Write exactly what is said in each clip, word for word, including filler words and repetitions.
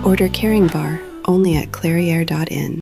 Order carrying bar only at clairiere dot in.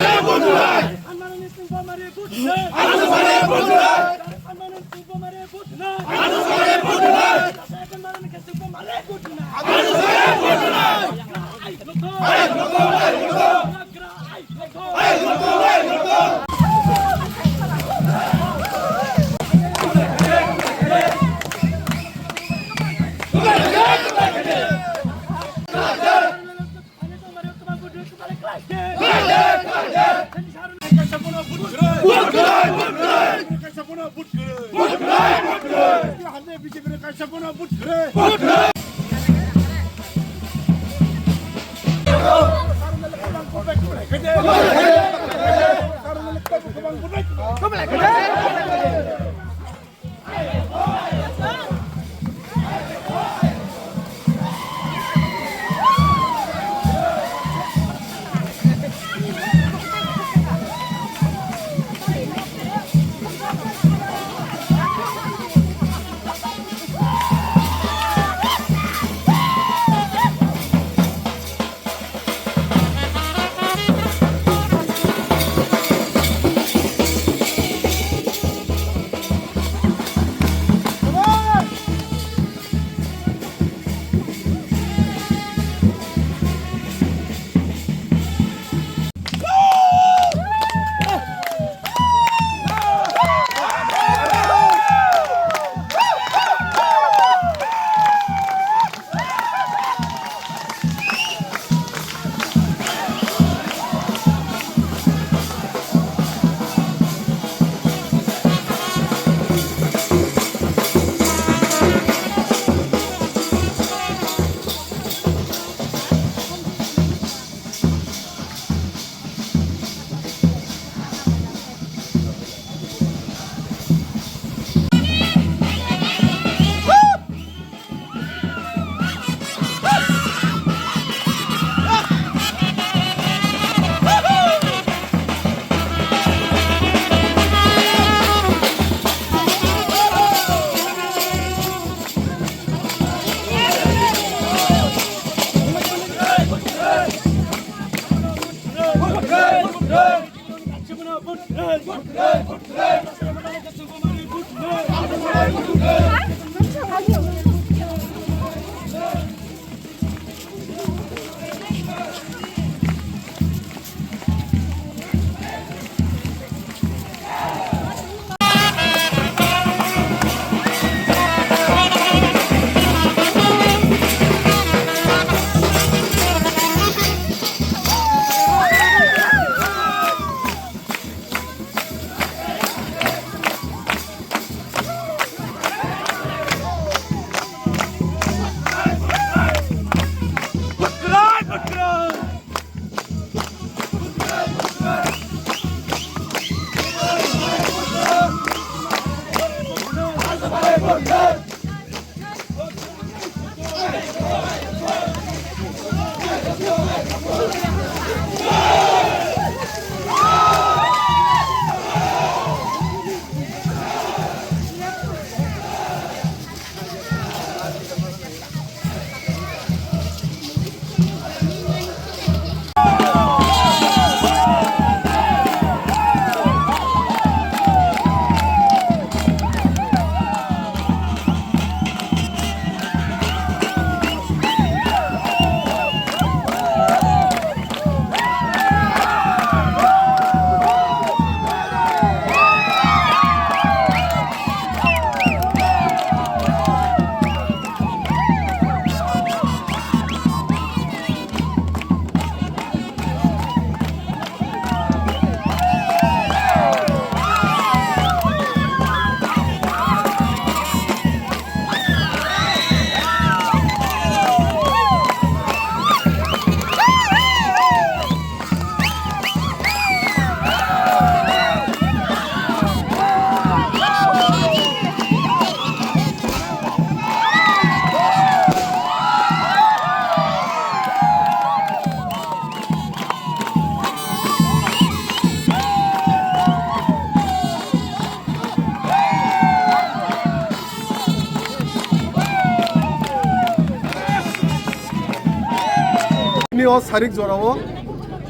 O sarik jorao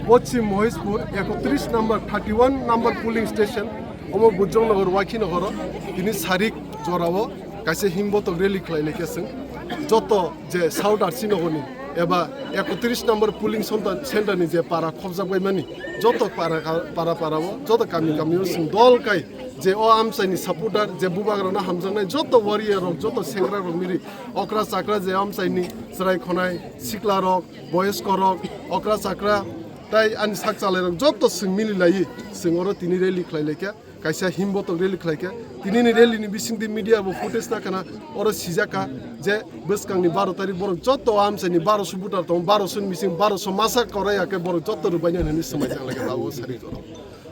Poschim Mohishpur ekotris number, thirty one number polling station, omo Bujongnagar Wakhinagar o tini sarik jorao kaisa himbotok rally khlai laikha chwng. Joto je South R C Nagar ni eba ekotris number polling center ni je para khobjak bai mani, joto para para para o, joto kami kami o chwng dol kai je o amchai ni supporter je bubagra no hamjaknai joto warrior rok, joto sengra rok miri okra chakra je amchai ni chwrai khonai sikla rok, boyosko rok, okra chakra, tai ani sak chalai rok joto chwng mili lai chwng oro tini rally khlai laikha, kaisa himbotok rally khlai kha. Tini ni rally ni bising di media bo footage na khana oro sijak kha je bwskang ni baro tarik borok joto amchai ni baro so butar tong, baro so ni bising baro so masa korai ya khe borok joto rwbai nai hinwi swmai jak lai kha o sarik jorao.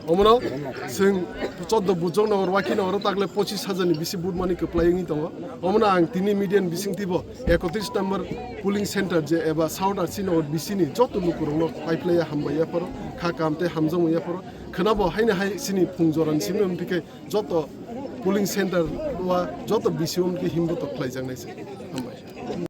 Omono chwng choddo Bujongnagar Wakhinagar o takle pochis hajar ni bisi vote mani kwplai wngwi tongo. Omono ang tini media ni bising tibo ekotris number polling center je eba South R C Nagar bisi ni joto lukurokno paiphlaiya hambai yapharo, kha kam tei hamjakmung yapharo. Khwnabo haino hai chini phung jorani simi wngphi khe joto polling center wa joto bisi wngkhe himbotok khlaijaknai se.